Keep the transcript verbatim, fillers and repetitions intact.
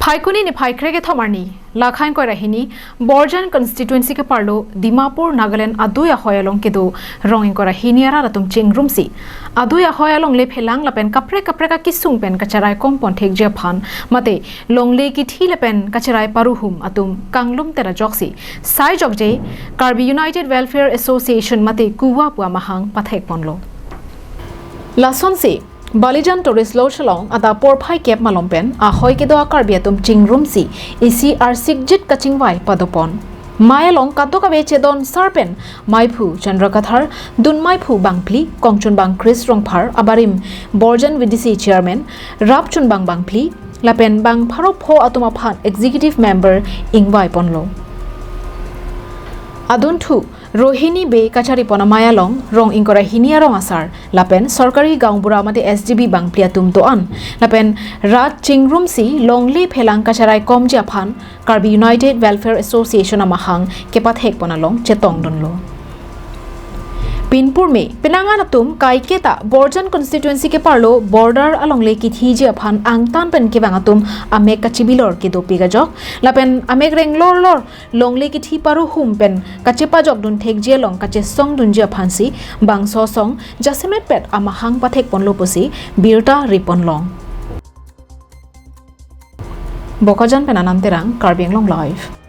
Phaikuni niphai krekethom arni, Lakhain Koirahini, Borjan constituency keparlo Dimapur, Nagaland adui ahoi along kedo rong ingkoirahini arat atum chingrumsi, adui ahoi alongle phelang lapen kaprek kaprek akisung pen kacherai kompon thekji aphan mate longle kithi lapen kacherai paruhum atum kanglum tera joksi, sai jokje Karbi United Welfare Association mate KUWA pu amahang pathekponlo. Lasonsi, Balijan Tourist Lodge along adap porphai kep malom pen ahoi kedo a-Karbi atum chingrumsi isi arsikjit kachingvai padopon. Mei along kadokave chedon sar pen meiphu Chandra Kathar, dun meiphu bangphli, kongchunbang Chris Rongphar, abarim Borjan V D C chairman, rapchunbang bangphli, lapen bang pharo pho atum aphan executive member ingvaiponlo. Adunthu Rohini Bey kacharipon amei along rong ingkoirahini arong asar lapen sorkari gaonbura mate S D B bangphli atum do-an lapen rat chingrumsi longle phelang kacherai komji aphan Karbi United Welfare Association amahang kepathekpon along chetongdunlo. Pinpurme, penang an atum kaiketa Borjan constituency keparlo border alongle kithiji aphan angtan pen kevang atum amek kachibilor kedopi kajok lapen amek renglorlor longle kithi paruhum pen kachepajokdun thekji along kachesongdunji aphansi bangso asong jasemetpet amahang pathekponlo pusi birta riponlong. Bokajan pen Anand Terang, Karbi Anglong Live.